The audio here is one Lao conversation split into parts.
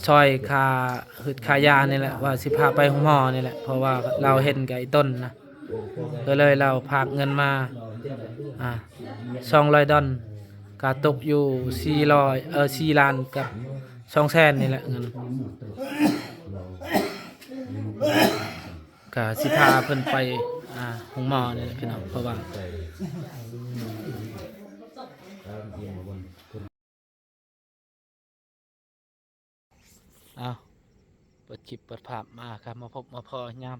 ຊ່ອຍຄ່າ ເຮັດຄ່າຢານີ້ແຫຼະ ວ່າຊິພາໄປໂຮງໝໍນີ້ແຫຼະ ເພາະວ່າລາວເຫັນກັບໄອ້ຕົ້ນນະ ກໍເລີຍລາວຝາກເງິນມາ ອ່າ ສອງຮ້ອຍດອນ ກໍຕົກຢູ່ສີ່ຮ້ອຍ ເອີ ສີ່ລ້ານກັບສອງແສນນີ້ແຫຼະເງິນ ກໍຊິພາເພິ່ນໄປ ອ່າ ໂຮງໝໍນີ້ແຫຼະພີ່ນ້ອງ ເພາະວ່າ ເອົາ ເປີດຄລິບເປີດພາບມາ ກໍມາພົບມາພໍ້ຍາມ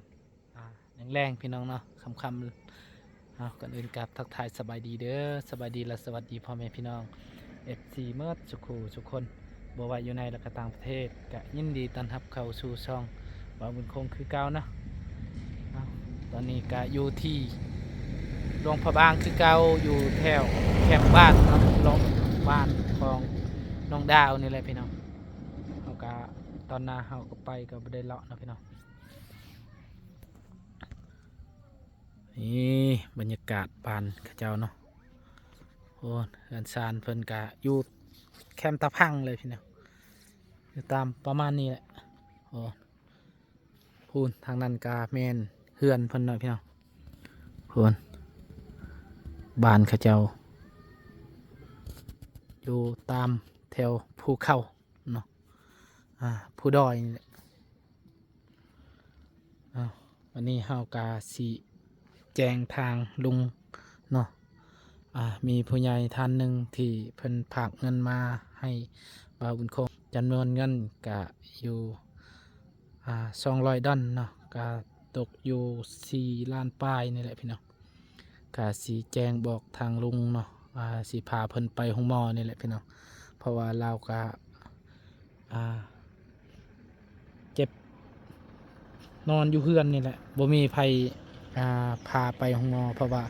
ອ່າ ແລງໆ ພີ່ນ້ອງເນາະ ຄ່ຳໆ ເອົາ ກ່ອນອື່ນກໍທັກທາຍສະບາຍດີເດີ ສະບາຍດີ ແລະ ສະຫວັດດີພໍ່ແມ່ພີ່ນ້ອງ ເອັຟຊີ ໝົດສູ່ຄູ່ສູ່ຄົນ ບໍ່ວ່າຢູ່ໃນ ແລະ ກໍຕ່າງປະເທດ ກໍຍິນດີຕ້ອນຮັບເຂົ້າສູ່ຊ່ອງບ່າວບຸນຄົງຄືເກົ່າເນາະ ເອົາ ຕອນນີ້ກໍຢູ່ທີ່ຫຼວງພະບາງຄືເກົ່າ ຢູ່ແຖວແຄມບ້ານເນາະ ຫຼວງ ບ້ານຂອງນ້ອງດາວນີ້ແຫຼະພີ່ນ້ອງ ເຮົາກໍ ຕອນໜ້າເຮົາກໍໄປກໍບໍ່ໄດ້ເລາະເນາະພີ່ນ້ອງ ນີ້ບັນຍາກາດບ້ານເຂົາເຈົ້າເນາະ ໂອ້ ເຮືອນຊານເພິ່ນກະຢູ່ແຄມຕາພັງເລີຍພີ່ນ້ອງ ຢູ່ຕາມປະມານນີ້ແຫຼະ ໂອ້ ພຸ້ນ ທາງນັ້ນກະແມ່ນເຮືອນເພິ່ນເນາະພີ່ນ້ອງ ພຸ້ນ ບ້ານເຂົາເຈົ້າ ຢູ່ຕາມແຖວພູເຂົາ ເນາະ ອ່າ ພູດອຍນີ້ແຫຼະ ເອົາ ວັນນີ້ເຮົາກະຊິແຈ້ງທາງລຸງເນາະ ອ່າ ມີຜູ້ໃຫຍ່ທ່ານໜຶ່ງທີ່ເພິ່ນຝາກເງິນມາໃຫ້ບ່າວບຸນຄົງ ຈຳນວນເງິນກະຢູ່ ອ່າ ສອງຮ້ອຍດອນເນາະ ກະຕົກຢູ່ສີ່ລ້ານປາຍນີ້ແຫຼະພີ່ນ້ອງ ກະຊິແຈ້ງບອກທາງລຸງເນາະ ວ່າຊິພາເພິ່ນໄປໂຮງໝໍນີ້ແຫຼະພີ່ນ້ອງ ເພາະວ່າລາວກະ ອ່າ ເຈັບນອນຢູ່ເຮືອນນີ້ແຫຼະ ບໍ່ມີໃຜ ອ່າ ພາໄປໂຮງໝໍ ເພາະວ່າ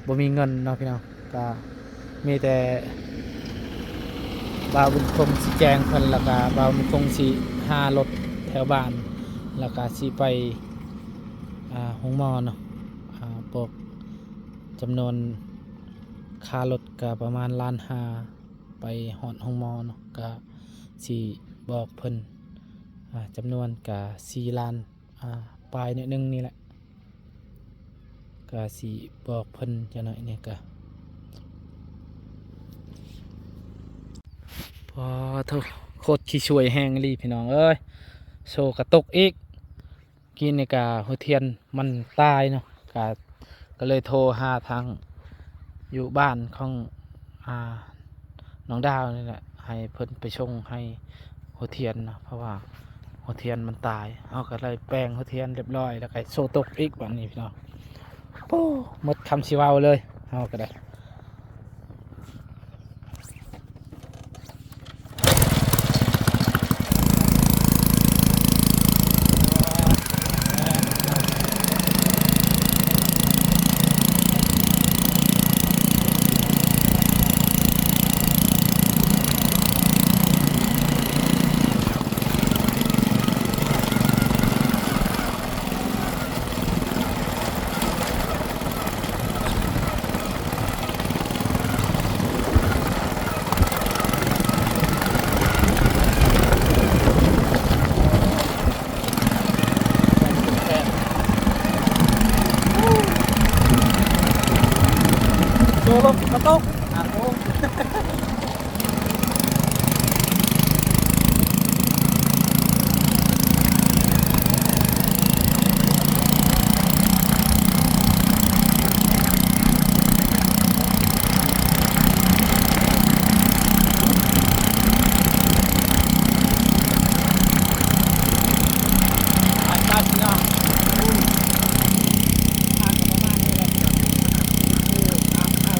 ບໍ່ມີເງິນເນາະພີ່ນ້ອງ ກະມີແຕ່ບ່າວບຸນຄົງຊິແຈ້ງເພິ່ນ ແລ້ວກະບ່າວບຸນຄົງຊິຫາລົດແຖວບ້ານ ແລ້ວກະຊິໄປ ອ່າ ໂຮງໝໍເນາະ ອ່າ ບອກຈຳນວນຄ່າລົດກະປະມານລ້ານຫ້າ ໄປຮອດໂຮງໝໍເນາະ ກະຊິບອກເພິ່ນ ອ່າ ຈຳນວນກະສີ່ລ້ານ ອ່າ ປາຍໜ້ອຍໜຶ່ງນີ້ແຫຼະ ກະຊິບອກເພິ່ນຈັກໜ້ອຍນີ້ກະ ໂອ້ໂທ້ ໂຄດຂີ້ສວຍແຮງອີ່ຫຼີພີ່ນ້ອງເອີຍ ໂຊກະຕົກອີກ ກີ້ນີ້ກະຫົວທຽນມັນຕາຍເນາະ ກະ ກະເລີຍໂທຫາທາງຢູ່ບ້ານຂອງ ອ່າ ນ້ອງດາວນີ້ແຫຼະ ໃຫ້ເພິ່ນໄປສົ່ງໃຫ້ຫົວທຽນເນາະ ເພາະວ່າຫົວທຽນມັນຕາຍ ເຮົາກະເລີຍແປງຫົວທຽນຮຽບຮ້ອຍ ແລ້ວກະໂຊຕົກອີກບາດນີ້ພີ່ນ້ອງ ໂອ້ ໝົດຄຳຊິເວົ້າເລີຍ ເຮົາກະໄດ້ ໂຕລົດກະຕົກ ອ່າ ໂອ້. ທາງກໍປະມານນີ້ແຫຼະ ຄືທາງເຂົ້າ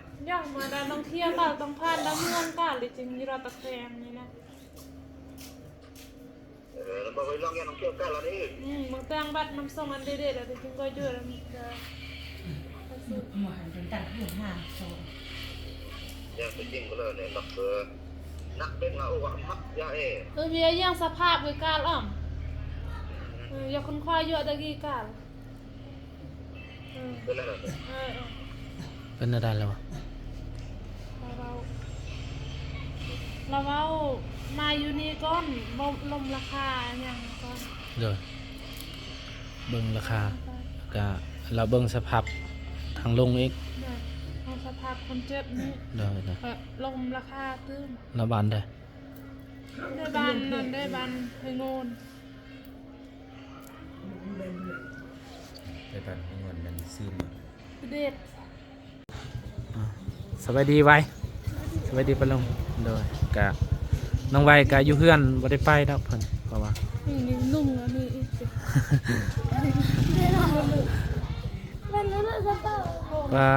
ຢາກມາໄດ້ ຕ້ອງທ່ຽວການ ຕ້ອງຜ່ານດານເມືອງການ ຫຼືຈຶ່ງຢູ່ລາວຕະແຄງນີ້ນະ. ເອີ ແລ້ວບໍ່ໄປລອງຢ່າງທ່ອງທ່ຽວການລະນີ້. ອືມ ເມືອງແຕງບັດນຳສົ່ງອັນເດດໆ ແລ້ວຈຶ່ງກໍຢູ່ແລ້ວກະ ຢ່າງໄປຈິງກໍເລີຍນີ້ ນັກເບິ່ງລາວວ່າມັກຢາເອ ເອີ ວຽຢ່າງສະພາບເວກາລອມ ເອີ ຢ່າຄົນຄວາຍຢູ່ອະດະກີກາລ. ເປັນແນວໃດແລ້ວ? ລາວເວົ້າ ລາວເວົ້າມາຢູ່ນີ້ກ່ອນ ລົມ ລົມລາຄາຫຍັງກ່ອນ. ໂດຍ ເບິ່ງລາຄາ ແລ້ວກະລາວເບິ່ງສະພາບທາງລົງອີກ. ໂດຍ ເບິ່ງສະພາບຄົນເຈັບນີ້. ໂດຍ ໂດຍ ລົມລາຄາຕື່ມ. ລາວບ້ານໃດ? ໃນບ້ານນັ້ນ ໃນບ້ານໄພໂງນ. ໄປບ້ານເຮືອນນັ້ນຊື່ ເດດ. ອ່າ ສະບາຍດີໄວ ສະບາຍດີປ້າລຸງ. ໂດຍ ກະນ້ອງໄວກະຢູ່ເຮືອນ ບໍ່ໄດ້ໄປດອກເພິ່ນ ເພາະວ່າ ນີ້ນຸ່ງອັນນີ້ອີກ ວ່າ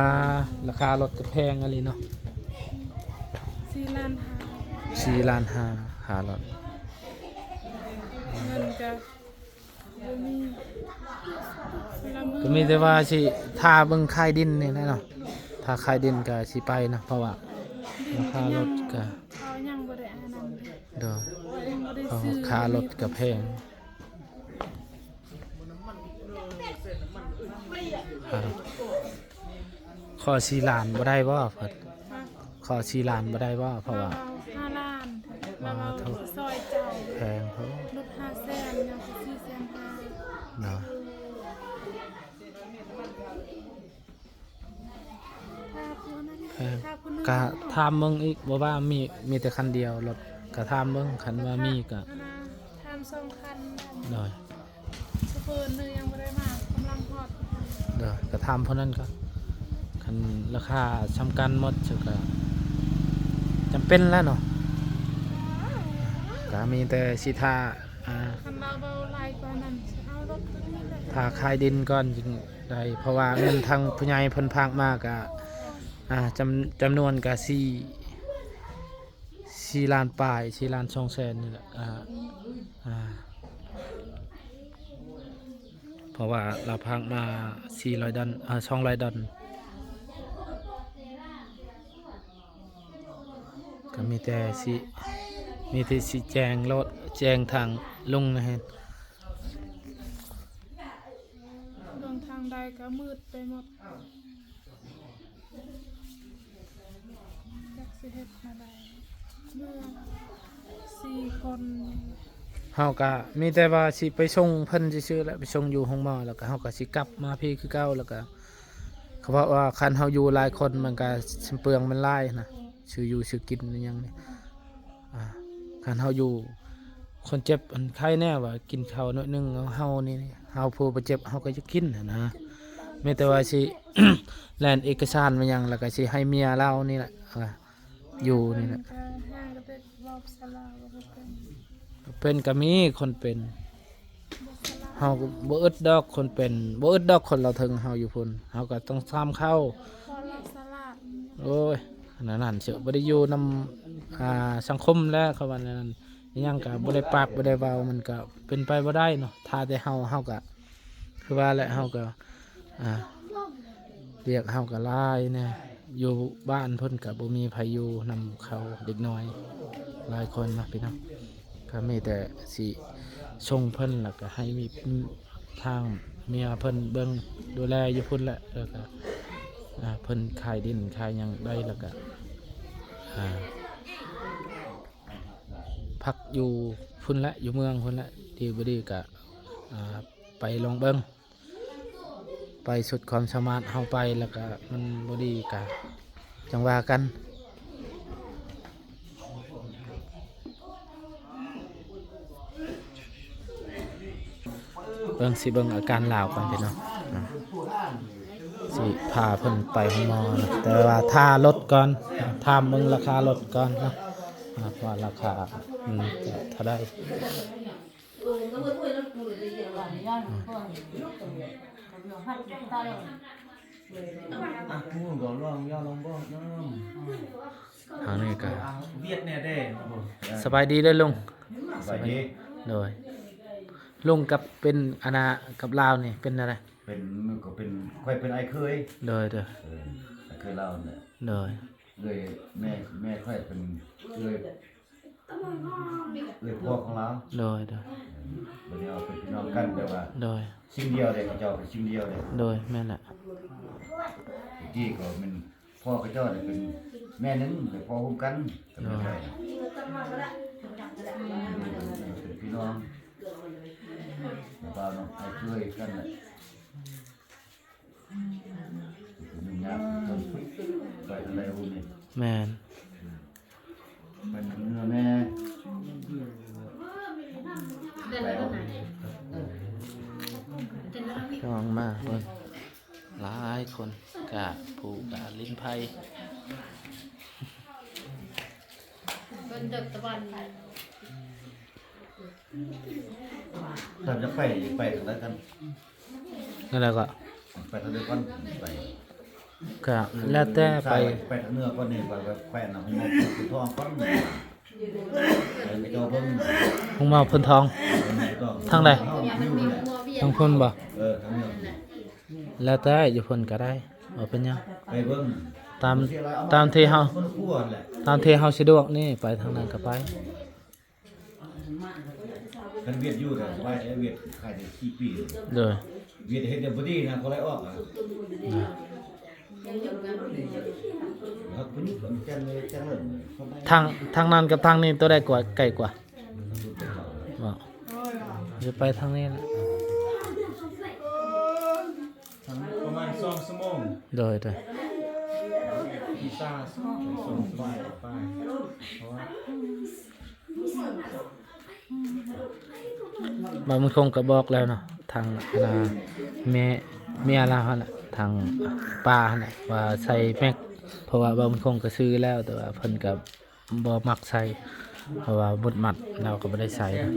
ລາຄາລົດກະແພງອີ່ຫຼີເນາະ. ສີ່ລ້ານຫ້າ ສີ່ລ້ານຫ້າ ຄ່າລົດ. ເງິນກະ ບໍ່ມີ ກະມີແຕ່ວ່າຊິຖ້າເບິ່ງຂາຍດິນນີ້ແຫຼະເນາະ ຖ້າຂາຍດິນກະຊິໄປນະ ເພາະວ່າລາຄາລົດກະ ເຂົາຍັງບໍ່ໄດ້ອັນນັ້ນເດ້. ໂດຍ ຍັງບໍ່ໄດ້ ເພາະ ຊື້ ຄ່າລົດກະແພງ. ຄ່າລົດ ຂໍສີ່ລ້ານບໍ່ໄດ້ບໍ່? ຂໍສີ່ລ້ານບໍ່ໄດ້ບໍ່? ເພາະວ່າ ເອົາຫ້າລ້ານ ລາວເວົ້າ ໂອ້ໂຫ ຊິຊ່ອຍເຈົ້າ ແພງໂພດ ລົດຫ້າແສນ ຍັງຊິສີ່ແສນຫ້າ. ເນາະ ແພງ ກະຖາມເບິ່ງອີກ ບໍ່ວ່າມີ ມີແຕ່ຄັນດຽວ ລົດກະຖາມເບິ່ງ ຄັນວ່າມີກະ ຖາມສອງຄັນ. ໂດຍ ໂຊເຟີນີ້ຍັງບໍ່ໄດ້ມາ ກຳລັງຮອດ. ໂດຍ ກະຖາມຜູ້ນັ້ນກ່ອນ ຄັນລາຄາສ່ຳກັນໝົດ ເຊິ່ງກະຈຳເປັນແລ້ວເນາະ ກະມີແຕ່ຊິຖ້າ ອ່າ ຄັນລາວເວົ້າຫຼາຍກວ່ານັ້ນ ຊິເອົາລົດໂຕນີ້ແຫຼະ ຖ້າຂາຍດິນກ່ອນຈຶ່ງໄດ້ ເພາະວ່າເງິນທາງຜູ້ໃຫຍ່ເພິ່ນຝາກມາກະ ອ່າ ຈຳ ຈຳນວນກະສີ່ ສີ່ລ້ານປາຍ ສີ່ລ້ານສອງແສນນີ້ແຫຼະ. ອ່າ ອ່າ ເພາະວ່າລາວຝາກມາສີ່ຮ້ອຍດອນ ເອີ ສອງຮ້ອຍດອນ ກະມີແຕ່ຊິ ມີແຕ່ຊິແຈ້ງໂລດ ແຈ້ງທາງລຸງນະ. ເບິ່ງທາງໃດກະມືດໄປໝົດ. ຈັກຊິເຮັດແນວໃດ ເມືອສີ່ຄົນ. ເຮົາກະມີແຕ່ວ່າຊິໄປສົ່ງເພິ່ນຊື່ໆແຫຼະ ໄປສົ່ງຢູ່ໂຮງໝໍ ແລ້ວກະເຮົາກະຊິກັບມາພີ້ຄືເກົ່າ. ແລ້ວກະເຂົາເວົ້າວ່າ ຄັນເຮົາຢູ່ຫຼາຍຄົນມັນກະຊິເປືອງມັນຫຼາຍນະ ຊື້ຢູ່ຊື້ກິນອີ່ຫຍັງນີ້. ອ່າ ຄັນເຮົາຢູ່ ຄົນເຈັບອັນໄຄແນ່ວ່າກິນເຂົ້າໜ້ອຍໜຶ່ງ ເຮົານີ້ ເຮົາຜູ້ບໍ່ເຈັບເຮົາກະຢາກກິນຫັ້ນນະ. ມີແຕ່ວ່າຊິ ແລ່ນເອກະສານມາຫຍັງ ແລ້ວກໍຊິໃຫ້ເມຍລາວນີ້ແຫຼະ ເອີ ຢູ່ນີ້ແຫຼະ. ເປັນກໍມີຄົນເປັນ ເຮົາກໍບໍ່ອຶດດອກຄົນເປັນ ບໍ່ອຶດດອກຄົນລາວເທິງເຮົາຢູ່ພຸ້ນ ເຮົາກໍຕ້ອງຊາມເຂົາ. ໂອ້ຍ ອັນນັ້ນເສຍ ບໍ່ໄດ້ຢູ່ນຳ ອ່າ ສັງຄົມແລ້ວ ເຂົາວ່າແນວນັ້ນ ອີຫຍັງກໍບໍ່ໄດ້ປາກບໍ່ໄດ້ເວົ້າ ມັນກໍເປັນໄປບໍ່ໄດ້ເນາະ. ຖ້າແຕ່ເຮົາ ເຮົາກໍ ຄືວ່າແຫຼະ ເຮົາກໍ ອ່າ ວຽກເຮົາກໍຫຼາຍແດ່ ຢູ່ບ້ານເພິ່ນກໍບໍ່ມີໃຜຢູ່ນຳເຂົາ ເດັກນ້ອຍຫຼາຍຄົນເນາະພີ່ນ້ອງ. ກໍມີແຕ່ຊິສົ່ງເພິ່ນ ແລ້ວກໍໃຫ້ມີ ທາງເມຍເພິ່ນເບິ່ງດູແລຢູ່ພຸ້ນແຫຼະ ແລ້ວກໍ ອ່າ ເພິ່ນຂາຍດິນຂາຍຫຍັງໄດ້ ແລ້ວກໍ ອ່າ ພັກຢູ່ພຸ້ນແຫຼະ ຢູ່ເມືອງພຸ້ນແຫຼະ ດີບໍ່ດີກໍ ອ່າ ໄປລອງເບິ່ງ ໄປສຸດຄວາມສາມາດເຮົາໄປ ແລ້ວກະມັນບໍ່ດີກະຈັ່ງວ່າກັນ. ເບິ່ງ ຊິເບິ່ງອາການລາວກ່ອນພີ່ນ້ອງ ອ່າ ຊິພາເພິ່ນໄປໂຮງໝໍນະ ແຕ່ວ່າຖ້າລົດກ່ອນ ຖາມເບິ່ງລາຄາລົດກ່ອນເນາະ ອ່າ ວ່າລາຄາ ອືມ ເທົ່າໃດ. ອ່ະ ຜູ້ກໍລອງ ຢ່າລອງບອກນຳ ທາງນີ້ກໍ ອ່າ ວຽດແດ່ເດ້. ສະບາຍດີເດີລຸງ. ສະບາຍດີ. ໂດຍ ລຸງກັບເປັນອານາກັບລາວນີ້ເປັນແນວໃດ? ເປັນ ກໍເປັນ ຂ້ອຍເປັນອ້າຍເຂີຍ. ໂດຍໆ ເອີ ອ້າຍເຂີຍລາວແຫຼະ. ໂດຍ ເອື້ອຍແມ່ ແມ່ຂ້ອຍເປັນເອື້ອຍ ເອື້ອຍພໍ່ຂອງລາວ. ໂດຍໆ ບັດນີ້ເຮົາເປັນພີ່ນ້ອງກັນ ແຕ່ວ່າ ໂດຍ ສິ່ງດຽວເດ້ ເຂົາເຈົ້າເປັນສິ່ງດຽວເດ້. ໂດຍ ແມ່ນລະ ຕະກີ້ກໍແມ່ນ ພໍ່ເຂົາເຈົ້ານີ້ເປັນແມ່ໜຶ່ງ ເປັນພໍ່ຮ່ວມກັນກັບແມ່ຂ້ອຍນະ. ເປັນພີ່ນ້ອງ ແມ່ບ່າວນ້ອງອ້າຍເຂີຍກັນແຫຼະ. ແມ່ນ ໄປທາງເໜືອແດ່. ພີ່ນ້ອງມາເບິ່ງຫຼາຍຄົນ ກະຜູ້ກະຫຼິ້ນໄພ. ເພິ່ນເດີກຕະວັນ ຖ້າຈະໄປ ໄປທາງໃດກັນ? ນັ້ນແຫຼະກໍ ໄປທາງໃດກ່ອນ? ໄປ ກະແລ້ວແຕ່ໄປ ໄປທາງເໜືອກ່ອນນີ້ ໄປ ໄປ ໄປອັນນັ້ນ ໂຮງໝໍໂພນທອງກ່ອນ ໄປເຈົ້າເບິ່ງ ໂຮງໝໍໂພນທອງ ເອີ ໂພນທອງ ທາງໃດ? ທາງພຸ້ນບໍ່? ເອີ ທາງເໜືອ. ແລ້ວແຕ່ ຢູ່ພຸ້ນກໍໄດ້ ບໍ່ເປັນຫຍັງ ໄປເບິ່ງ ຕາມ ຕາມທີ່ເຮົາ ຕາມທີ່ເຮົາສະດວກນີ້ ໄປທາງໃດກໍໄປ. ຄັນວຽດຢູ່ນະ ສະບາຍໃຈ ວຽດຂາຍໄດ້ສີ່ປີ. ໂດຍ ວຽດເຮັດແນວບໍ່ດີນະ ເຂົາໄລ່ອອກນະ. ທາງ ທາງນັ້ນກັບທາງນີ້ ໂຕໃດກວ່າ ໃກ້ກວ່າ? ບໍ່ ຈະໄປທາງນີ້ລະ. ປະມານສອງຊົ່ວໂມງ. ໂດຍ ໂດຍ ອີສາສອງຊົ່ວໂມງປາຍ ເພາະວ່າ ບ່າວບຸນຄົງກໍບອກແລ້ວເນາະ ທາງ ອັນນ່າ ແມ່ ເມຍລາວຫັ້ນນະ ທາງປ້າຫັ້ນນະ ວ່າໃສ່ແມັກ ເພາະວ່າບ່າວບຸນຄົງກໍຊື້ແລ້ວ ແຕ່ວ່າເພິ່ນກໍ ບໍ່ມັກໃສ່ ເພາະວ່າໝົດມັດ ລາວກໍບໍ່ໄດ້ໃສ່ນະ.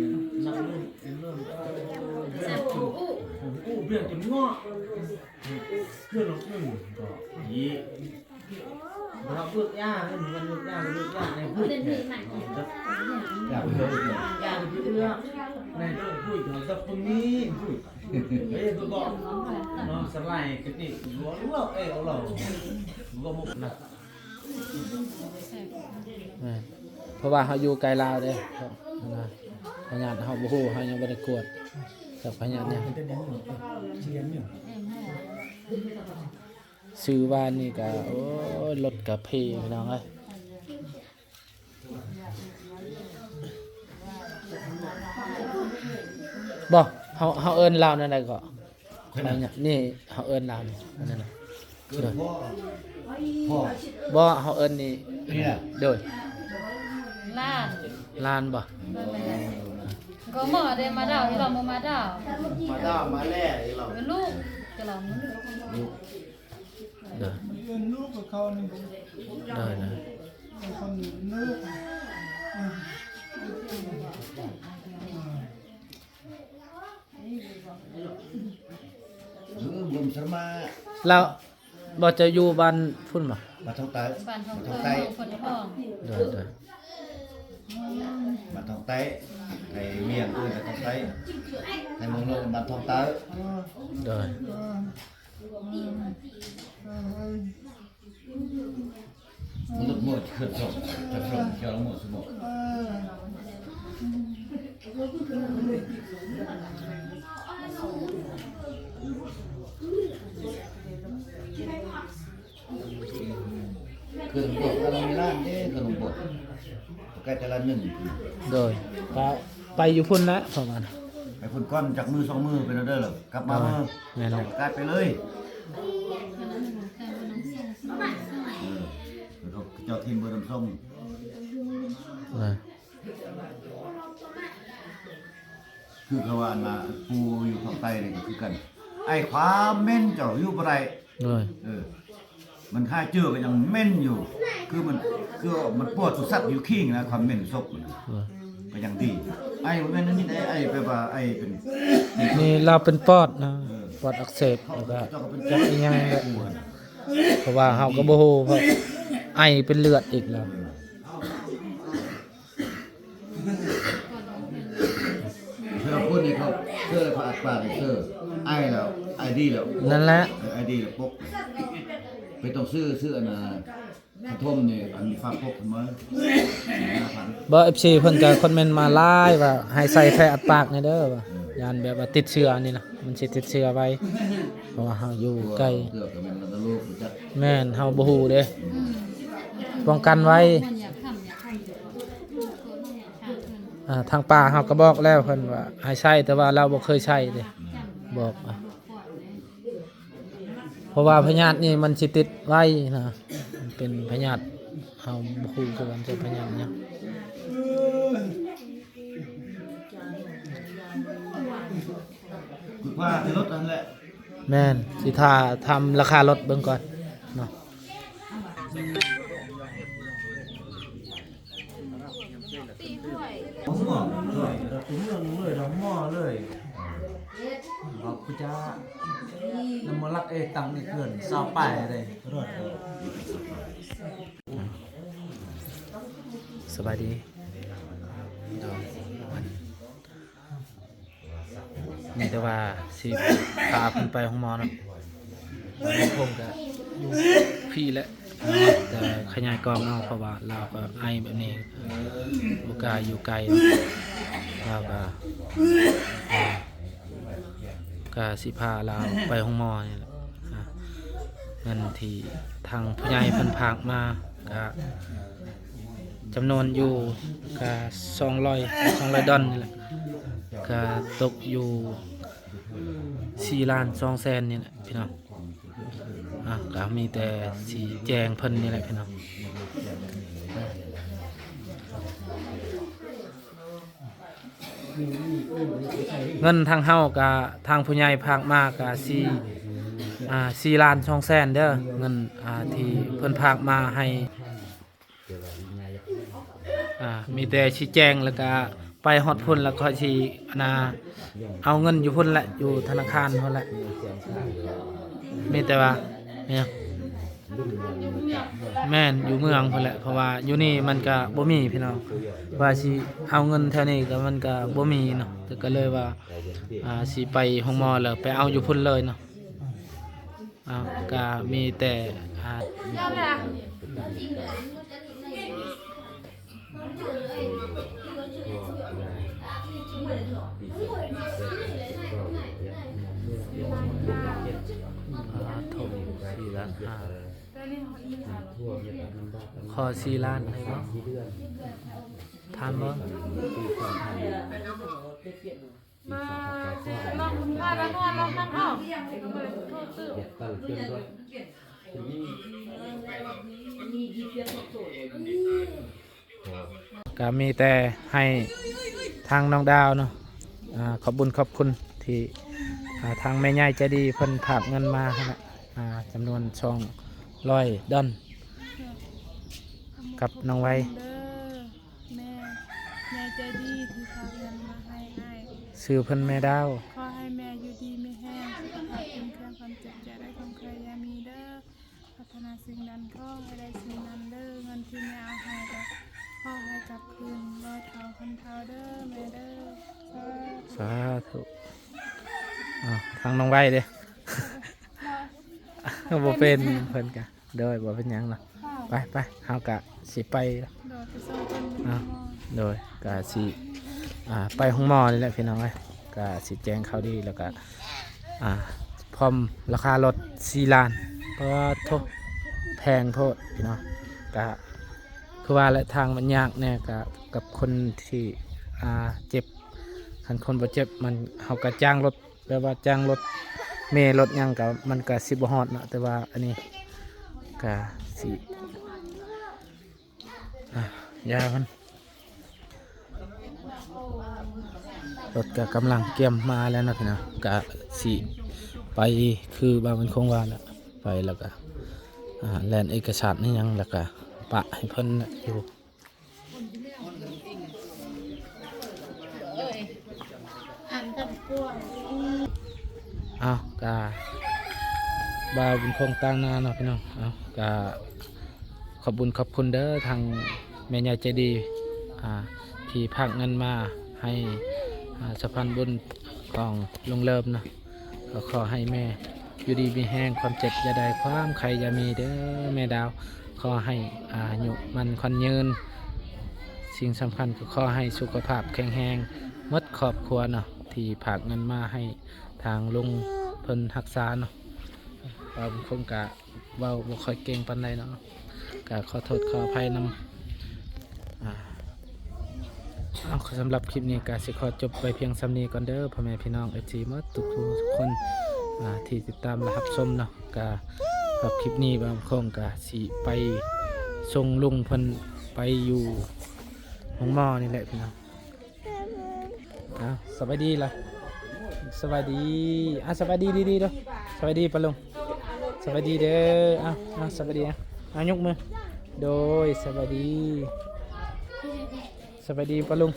ແມ່ນ ເພາະວ່າເຮົາຢູ່ໄກລາວເດ້ ພະຍາດເຮົາບໍ່ຮູ້ ເຮົາຍັງບໍ່ໄດ້ກວດ ຈັກພະຍາດຫຍັງ. ຊື້ວານນີ້ກະ ໂອ້ຍ ລົດກະເພ ພີ່ນ້ອງເອີຍ. ບໍ່ ເຮົາ ເຮົາເອີ້ນລາວແນວໃດເກາະ? ຂ້ອຍນະ ນີ້ເຮົາເອີ້ນລາວນີ້ ອັນນັ້ນນະ ເອີ້ນພໍ່ ພໍ່ ບໍ່ ເຮົາເອີ້ນນີ້ ນີ້ນະ ໂດຍ ຫຼານ ຫຼານບໍ່? ກໍໝໍເດ້ ມາດາວ ອີຫຼອມບໍ່ມາດາວ ມາດາວມາແລ້ວ ອີຫຼອມ ເປັນລູກ ໂດຍ ໂດຍ ໂດຍ ເອີ ບຸນສະມາ ແລ້ວ ບໍ່ ເຈົ້າຢູ່ບ້ານພຸ້ນບໍ່? ບ້ານທອງໃຕ້ ບ້ານທອງໃຕ້ ໂດຍ ໂດຍ ບ້ານທອງໃຕ້ ໄທວຽງເອີ້ນບ້ານທອງໃຕ້ ໄທເມືອງຫຼວງບ້ານທອງໃຕ້ ໂດຍ. ເຂື່ອນບົດ ເຂື່ອນບົດ ໃກ້ຕະຫຼາດໜຶ່ງ ໂດຍ ກໍໄປຢູ່ພຸ້ນແຫຼະ ປະມານ ໄປພຸ້ນກ່ອນຈັກມື້ສອງມື້ ເປັນແນວໃດລະ ກັບມາເມືອງ ແມ່ນແຫຼະ ເຈົ້າໄປເລີຍ ເອີ ເຂົາເຈົ້າຖິ້ມເບີນຳສົ່ງ ຄືເຂົາວ່າອັນນ່າ ປູຢູ່ທາງໃຕ້ນີ້ກໍຄືກັນ ໄອຄວາມເໝັນເຈົ້າຢູ່ບໍ່ໄດ້ ໂດຍ ເອີ ມັນຫາເຈີກໍຍັງເໝັນຢູ່ ຄືມັນ ຄືມັນປອດສຸສັດຢູ່ຄີງນະ ຄວາມເໝັນສົບມັນ ໂດຍ ກໍຍັງດີ ໄອບໍ່ແມ່ນອັນນີ້ໄດ໋ ໄອແບບວ່າໄອເປັນ ນີ້ລາວເປັນປອດນະ ເອີ ປອດອັກເສບ ແລ້ວກໍຈັກອີ່ຫຍັງແຫຼະ ເພາະວ່າເຮົາກໍບໍ່ຮູ້ ເພາະໄອເປັນເລືອດອີກແລ້ວ ເອີ. ເທື່ອຄົນນີ້ເຂົາເຊື້ອແລ້ວເຂົາອັດປາກໃຫ້ເຊື້ອ ໄອແລ້ວ ໄອດີແລ້ວ ນັ້ນແຫຼະ ເອີ ໄອດີແລ້ວປົກ ໄປຕ້ອງຊື້ ຊື້ອັນນ່າ ຂະຖົມນີ້ ອັນຝາກປົກເພິ່ນມາ ຫ້າພັນ ບໍ່ ເອັຟຊີ ເພິ່ນກໍຄອມເມັນມາຫຼາຍວ່າ ໃຫ້ໃສ່ແຜ່ອັດປາກແດ່ເດີ ວ່າ ເອີ ຢ້ານແບບວ່າຕິດເຊື້ອນີ້ນະ ມັນຊິຕິດເຊື້ອໄວ ເພາະວ່າເຮົາຢູ່ໃກ້ ເພື່ອກໍແມ່ນລະໂລກຮູ້ຈັກ ແມ່ນ ເຮົາບໍ່ຮູ້ເດ້ ອືມ ປ້ອງກັນໄວ້ ມັນຢາກທຳ ຢາກທຳ ອ່າ ທາງປ່າເຮົາກໍບອກແລ້ວເພິ່ນວ່າໃຫ້ໃຊ້ ແຕ່ວ່າລາວບໍ່ເຄີຍໃຊ້ເດ້ ບອກ ເພາະວ່າພະຍາດນີ້ມັນຊິຕິດໄວນະ ມັນເປັນພະຍາດ ເຮົາບໍ່ຮູ້ຄືກັນ ຈະພະຍາດຫຍັງ ຄືວ່າໃນລົດຫັ້ນແຫຼະ ແມ່ນ ຊິຖ້າທຳລາຄາລົດເບິ່ງກ່ອນເນາະ. ຫົວເລີຍ ດອກເມືອງເລີຍ ດອກໝໍເລີຍ ບອກຜູ້ຈານຳມະລັກເອຕັງນີ້ເກີນຊາວປາຍເດ້ ສະບາຍດີ ໂດຍ ມີແຕ່ວ່າຊິພາເພິ່ນໄປໂຮງໝໍເນາະ ແລ້ວຜົມກໍຢູ່ພີ້ແຫຼະ ແຕ່ຂະຫຍາຍກ້ອງເອົາ ເພາະວ່າລາວກໍໄອແບບນີ້ ບໍ່ກ້າຢູ່ໄກ ລາວກໍ ກໍຊິພາລາວໄປໂຮງໝໍນີ້ແຫຼະ ເງິນທີ່ທາງຜູ້ໃຫຍ່ເພິ່ນຝາກມາກໍ ຈຳນວນຢູ່ກະສອງຮ້ອຍ ສອງຮ້ອຍດອນນີ້ແຫຼະ ກະຕົກຢູ່ສີ່ລ້ານສອງແສນນີ້ແຫຼະພີ່ນ້ອງ ອ່າ ກະມີແຕ່ຊິແຈ້ງເພິ່ນນີ້ແຫຼະພີ່ນ້ອງ. ເງິນທາງເຮົາກະ ທາງຜູ້ໃຫຍ່ຝາກມາກະສີ່ ອ່າ ສີ່ລ້ານສອງແສນເດີ ເງິນ ອ່າ ທີ່ເພິ່ນຝາກມາໃຫ້ ອ່າ ມີແຕ່ຊີ້ແຈງ ແລ້ວກະໄປຮອດພຸ້ນ ແລ້ວຂ້ອຍຊິ ອັນນ່າ ເອົາເງິນຢູ່ພຸ້ນແຫຼະ ຢູ່ທະນາຄານພຸ້ນແຫຼະ ມີແຕ່ວ່າ ແມ່ນ ແມ່ນ ຢູ່ເມືອງພຸ້ນແຫຼະ ເພາະວ່າຢູ່ນີ້ມັນກະບໍ່ມີພີ່ນ້ອງ ວ່າຊິເອົາເງິນແຖວນີ້ກະ ມັນກະບໍ່ມີເນາະ ແຕ່ກະເລີຍວ່າ ອ່າ ຊິໄປໂຮງໝໍແລ້ວໄປເອົາຢູ່ພຸ້ນເລີຍເນາະ ອ່າ ກະມີແຕ່ ອ່າ ອ່າ ຖົມສີ່ລ້ານຫ້າ ຂໍສີ່ລ້ານໄດ້ບໍ່? ຖາມເບິ່ງ. ມາ ມາ ມາ ມາ ມາ ກະມີແຕ່ໃຫ້ທາງນ້ອງດາວເນາະ ອ່າ ຂອບບຸນຂອບຄຸນທີ່ ອ່າ ທາງແມ່ໃຫຍ່ໃຈດີເພິ່ນຝາກເງິນມາຫັ້ນແຫຼະ ອ່າ ຈຳນວນສອງຮ້ອຍດອນ ກັບນ້ອງໄວ ເດີ ແມ່ໃຫຍ່ໃຈດີທີ່ຝາກເງິນມາໃຫ້ອ້າຍ ຊື່ເພິ່ນແມ່ດາວ. ຂໍໃຫ້ແມ່ຢູ່ດີມີແຮງ ສຸຂະພາບເຂັ້ມແຂງ ຄວາມເຈັບຢ່າໄດ້ ຄວາມໄຂ້ຢ່າມີເດີ. ປາດຖະໜາສິ່ງໃດຂໍໃຫ້ໄດ້ສິ່ງນັ້ນເດີ. ເງິນທີ່ແມ່ເອົາໃຫ້ກໍຂໍໃຫ້ກັບຄືນຮ້ອຍເທົ່າພັນເທົ່າເດີແມ່ເດີ. ສາທຸ ສາທຸ. ອ້າວ ທາງນ້ອງໄວເດ້ ບໍ່ເປັນ ເພິ່ນກະ ໂດຍ ບໍ່ເປັນຫຍັງເນາະ. ໄປ ໄປ ເຮົາກະຊິໄປ ໂດຍ ໄປສົ່ງເພິ່ນ ອ້າວ ໂຮງໝໍ ໂດຍ ກະຊິ ອ່າ ໄປໂຮງໝໍນີ້ແຫຼະພີ່ນ້ອງເອີຍ. ກະຊິແຈ້ງຂ່າວດີ ແລ້ວກະ ອ່າ ພ້ອມລາຄາລົດສີ່ລ້ານ. ປາດໂທ້ ແພງໂພດພີ່ນ້ອງ. ກະຄືວ່າແຫຼະ ທາງມັນຍາກແດ່ ກະກັບຄົນທີ່ ອ່າ ເຈັບ. ຄັນຄົນບໍ່ເຈັບ ມັນ ເຮົາກະຈ້າງລົດ ແບບວ່າຈ້າງລົດເມລົດຫຍັງກະ ມັນກະຊິບໍ່ຮອດເນາະ. ແຕ່ວ່າອັນນີ້ກະຊິ ອ່າ ຢາມັນ ລົດກະກຳລັງກຽມມາແລ້ວເນາະພີ່ນ້ອງ. ກະຊິໄປຄືບ່າວບຸນຄົງວ່າແຫຼະ ໄປແລ້ວກະ ອ່າ ແລ່ນເອກະສານອີ່ຫຍັງ ແລ້ວກະປະໃຫ້ເພິ່ນຢູ່. ເອົາ ກະບ່າວບຸນຄົງຕາງໜ້າເນາະພີ່ນ້ອງ. ເອົາ ກະຂອບບຸນຂອບຄຸນເດີ ທາງແມ່ໃຫຍ່ໃຈດີ ອ່າ ທີ່ຝາກເງິນມາໃຫ້ ອ່າ ສະພານບຸນຂອງລຸງເລີມເນາະ. ກໍຂໍໃຫ້ແມ່ຢູ່ດີມີແຮງ ຄວາມເຈັບຢ່າໄດ້ ຄວາມໄຂ້ຢ່າມີເດີແມ່ດາວ. ຂໍໃຫ້ອາຍຸໝັ້ນຂວັນຍືນ. ສິ່ງສຳຄັນກໍຂໍໃຫ້ສຸຂະພາບແຂງແຮງໝົດຄອບຄົວເນາະ ທີ່ຝາກເງິນມາໃຫ້ທາງລຸງເພິ່ນຮັກສາເນາະ. ບ່າວບຸນຄົງກະເວົ້າບໍ່ຄ່ອຍເກັ່ງປານໃດເນາະ ກະຂໍໂທດຂໍອະໄພນຳ. ອ່າ ເອົາ ສຳລັບຄລິບນີ້ກະຊິຂໍຈົບໄວ້ພຽງສ່ຳນີ້ກ່ອນເດີ ພໍ່ແມ່ພີ່ນ້ອງ ເອັຟຊີ ໝົດທຸກຜູ້ທຸກຄົນ ອ່າ ທີ່ຕິດຕາມ ແລະ ຮັບຊົມເນາະ. ກະສຳລັບຄລິບນີ້ ບ່າວບຸນຄົງກະຊິໄປສົ່ງລຸງເພິ່ນໄປຢູ່ໂຮງໝໍນີ້ແຫຼະພີ່ນ້ອງ. ເອົາ ສະບາຍດີລະ ສະບາຍດີ. ອ່າ ສະບາຍດີດີໆ ເດີ ສະບາຍດີປ້າລຸງ ສະບາຍດີເດີ. ເອົາ ເອົາ ສະບາຍດີ ເອົາ ຍົກມື. ໂດຍ ສະບາຍດີ ສະບາຍດີປ້າລຸງ.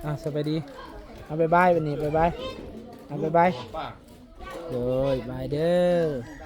ເອົາ ສະບາຍດີ. ເອົາ ບາຍບາຍ ບັດນີ້ ບາຍບາຍ. ເອົາ ບາຍບາຍ. ໂດຍ ບາຍເດີ.